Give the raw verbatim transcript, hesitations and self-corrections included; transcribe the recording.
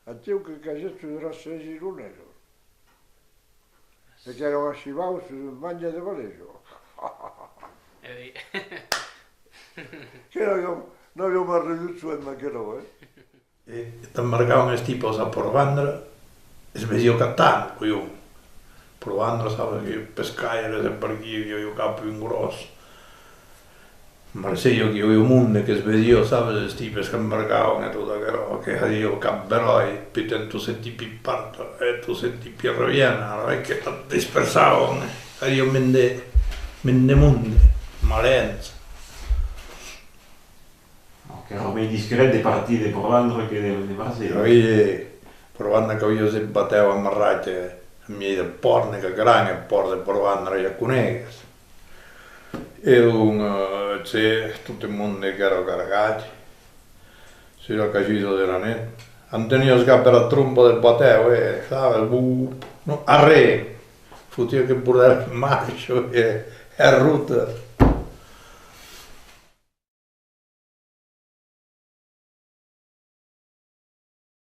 Aciu que casèt sus era sèi ironesos. E qu'èra un achivaus sus un mange de Valèjo. E oui. Que n'aviam, n'aviam arridut soent d'aquerò, eh? E t'embarcavan es tipes a Port Vandre, es vesiá cap tant, colhon. Port Vandre, sabes, que pescaires e per aquí, i aviá cap un gròs. Marselha que i aviá monde que's vesiá, sabes, es tipes qu'embarcavan e tot aquerò, que hasiá cap beròi, putain, tous ces types ils partent, e tous ces types ils reviennent, ara, e que tot dispersavan, e hasiá mende, mende monde, malens. Qu'èra mei discret de partir de Port Vandre que de, de Marselha. Oui, Port Vandre qu'aviá eth batèu amarrat, eh, en miei de pòrt, ne que gran, eth pòrt de Port Vandre, ja conegues. E donc, eh, se, tot eth monde qu'èra cargat, sus la cajuda de la net, enteniás cap era trompa de batèu, eh, sabes, bup, non, arré, fotiá que bordèl en marcha, eh, era rota.